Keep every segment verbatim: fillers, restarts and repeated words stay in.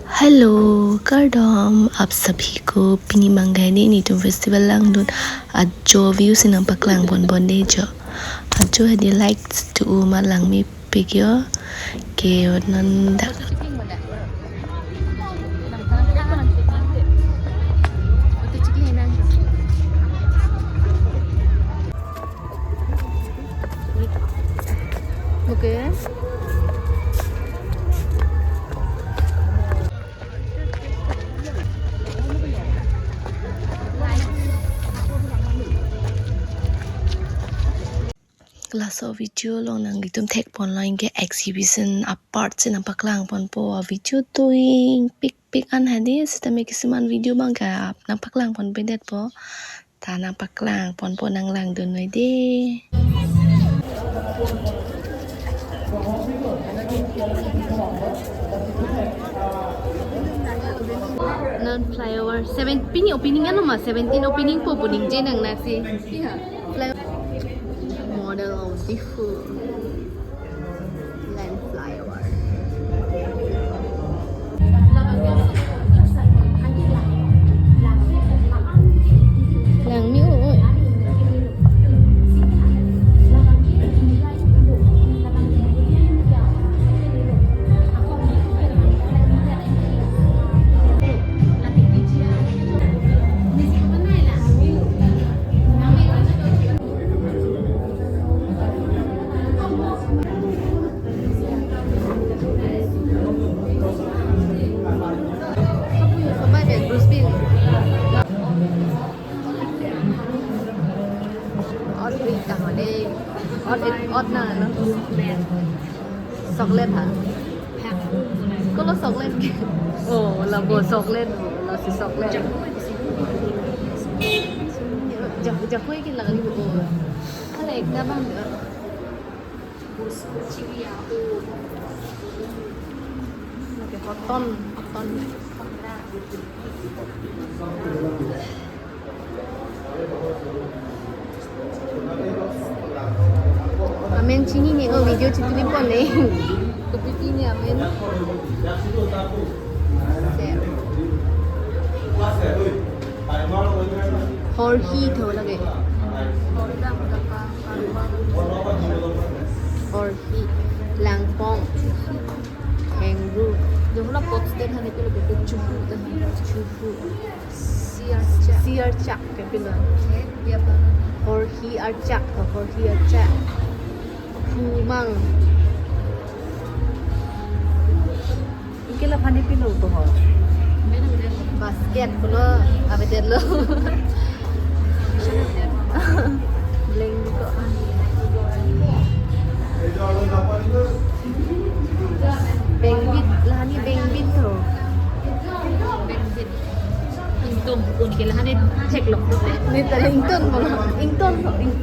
Hello, kardom, aap sabhi ko. Pini abang ke hedi netum festival langdun ajo view si nangpaklang ponbom dei jo. Ajo hedi lights tu amat langmepik jo. Ke non dak. Okay. Laso video along nanglitum thekponlo, anke exhibition apart si nangpaklang ponpo, video doingpikpik an hedi, sitame kisuman video abang ke nangpaklang ponpedetpo. Ta nangpaklang ponpo, nanglangdun noi dei. Non flyover seven, pini opening ano ma, seventeen opening po pu ningje nang nasi. Iya. Fly-, model of Diphu. Land flyover. Langme oi. Ot ri kang dei. Ot, ot na no. Chocolate ha. Kolo chocolate ke. Oh, labo chocolate, lasi chocolate. Jak, jakoi ke lagi oh. Hala ekta abang. Lake hoton, hoton. Amen chinine, o video chituli pone. Kopi pini amen. Share. Horhi tho lake. Horhi, Langpong, Hengru. Jongla pop star hane pilo ke chuhu ta. Chuhu. Siarchak. Siarchak ke pilo. Eh, dia apa? Horhi Archak, Horhi Archak. Humang. Anke la aphan ne pilo ko ho. Basket pulo, avedetlo. Blanket ko. Bengbit, lahani bengbit tho. Bengbit. Ingtung, un ke lahani theklong. Ne ta ingtung mo. Ingtung tho, ing-,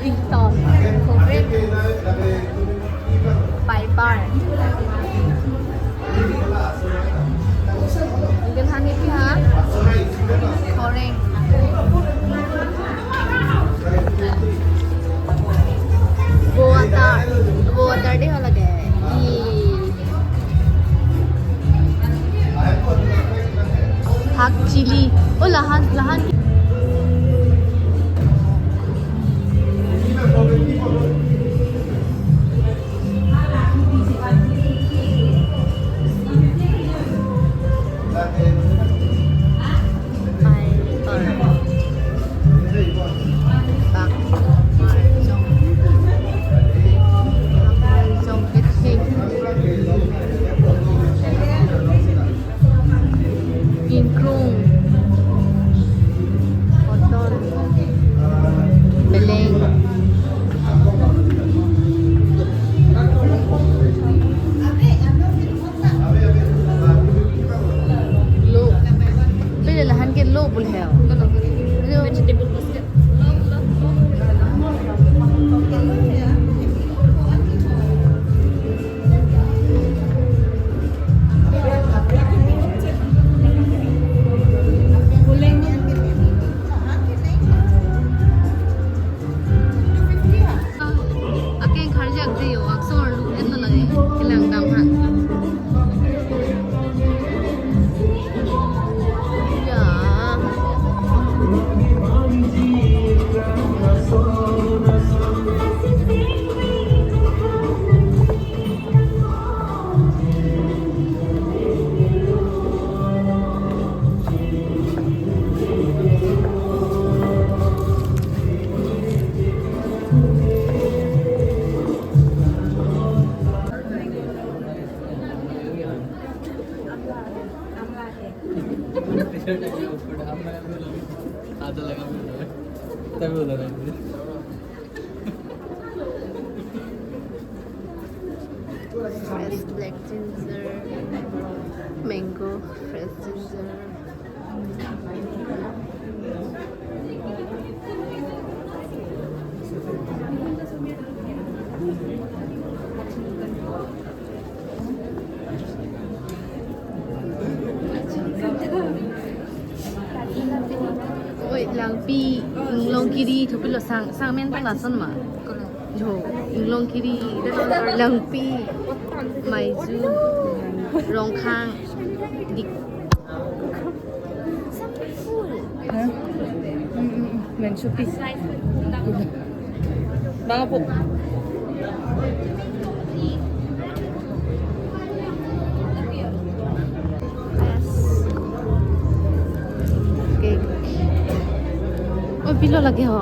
ingtung. Piper. Anke lahani pi ha? Koreng. Bo atar, bo atar dei hala ke. I. Hak chili. Oh, lahan, lahan. Ingkrung, hoton, beleng. Lo. Pele lahan ke lo bul hai. Lo. Vegetable basket. Akeng kharjak dei yo, aksor lu eto lagi, kelang dam ha. T-shirt lagi, उसको डाल रहा है, बोलो। आधा लगा, बोलो। तभी बोल रहा है। Fresh black ginger, mango, fresh ginger. Oi, Langpi, Inglongkiri, thupilo sang, sang men ta lason ma. Jo, Inglongkiri, Langpi, Maiju, Rongkhang, Dik. Hah? Mm, mm, mm. Mensupi. Bang apo? Cake. Oh, pilo lagi ho.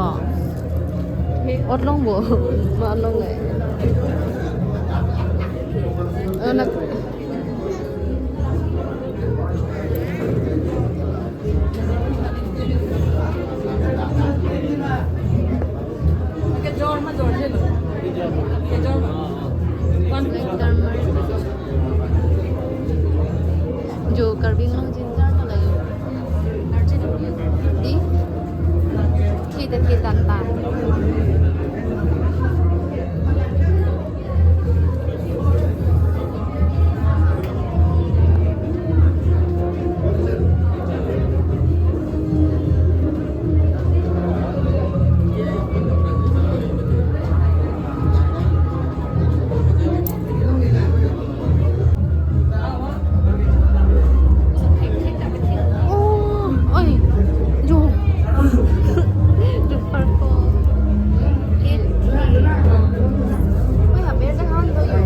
Ot long bo. Ma long eh. Oh, nak. Jo Karbi Anglong ginger to lagi. Di? Kita kita tan. Oh, oi, jo. The purple. It. Oi, haber dah han to yo.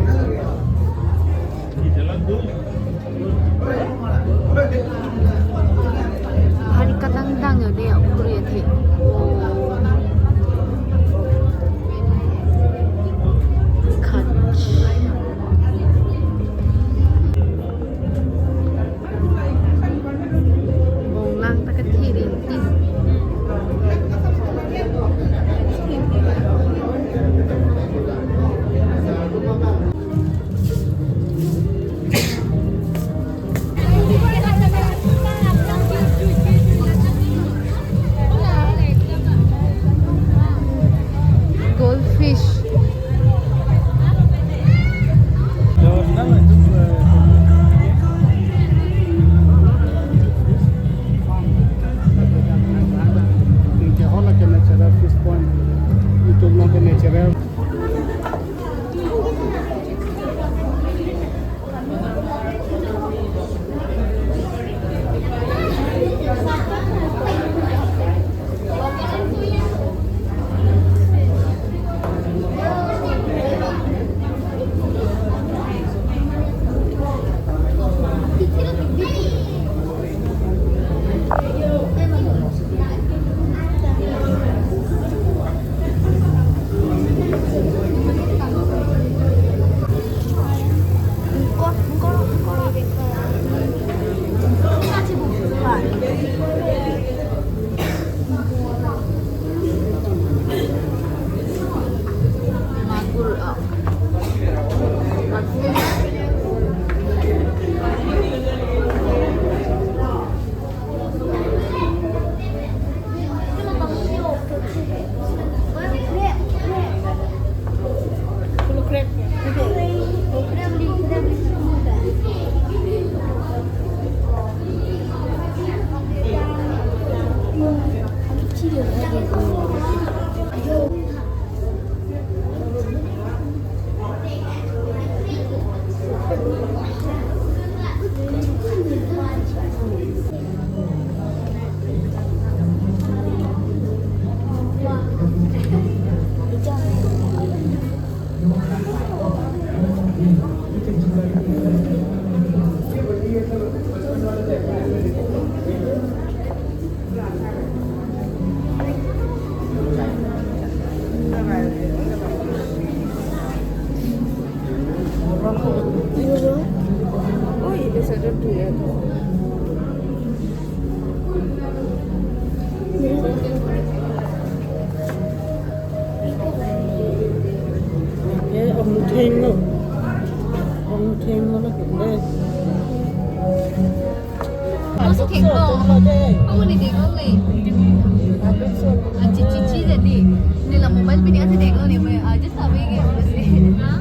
Hari kadang dang yo de, aku ya the. Kach. Bonglang ta kathiring ti. Goldfish. Hola, que natural fish pond. Y tú no que natural. Oh, ini saja tuh ya. Deklo. Pamuni deklo le. Ah, chi, chi, chi, jadi. Neli la mobile pini ase deklo ne, ah, just away ke. Ha?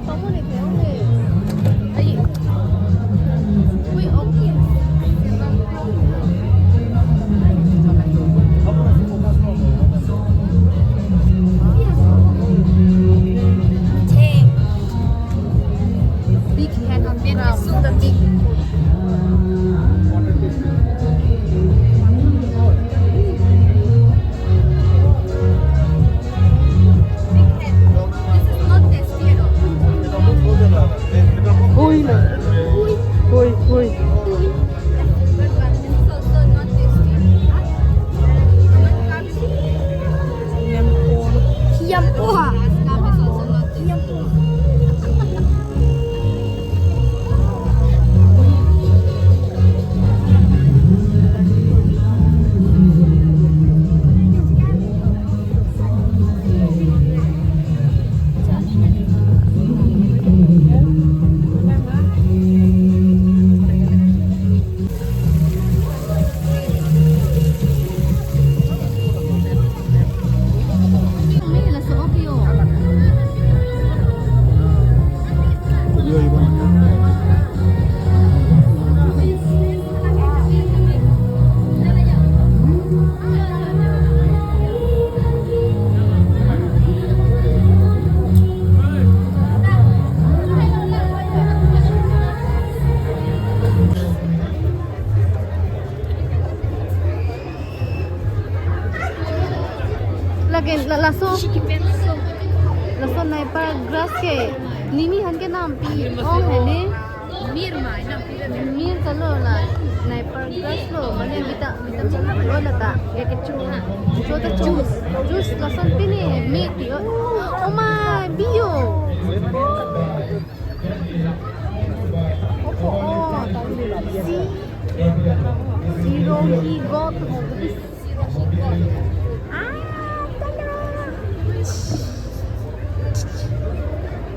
Pamuni deklo le. Ai. Ui, okay. Big head of crab. Big. This is not tasty at all. Hui na. Hui, hui. This is also not tasty. Hiam poha. Hiam poha. Lake la, laso, laso naipar grass ke nimi aphan ke nampi ong hene. Mir mai nampi. Mir kalo la naipar grass lo, mane vita-, vitamin lo lata. Ya kecho. Cho ta juice. Juice lason pini me ti o. Oh my, bio. Opo, oh. Si. Sirohi got ho. Ah, tada.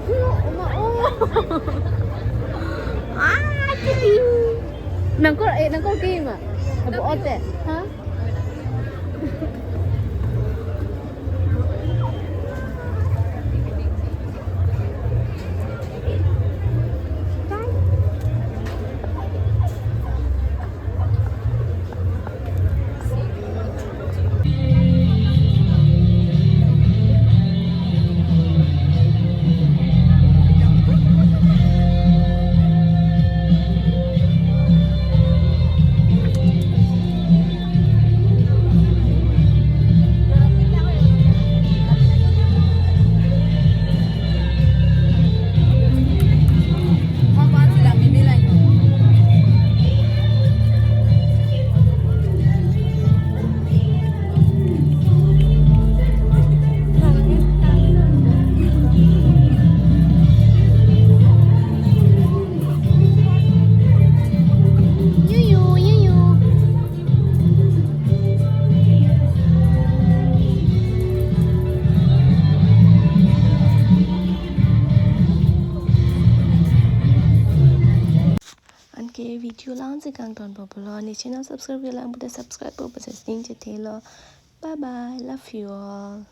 Oh, ma, oh. Ah, jadi. Nangkor, eh, nangkor ke ma? Abo ote, ha? Anke video lang si kangton po pulo, ne channel subscribe ke lang pulote subscribe po, basa sing chethelo. Bye bye, love you all.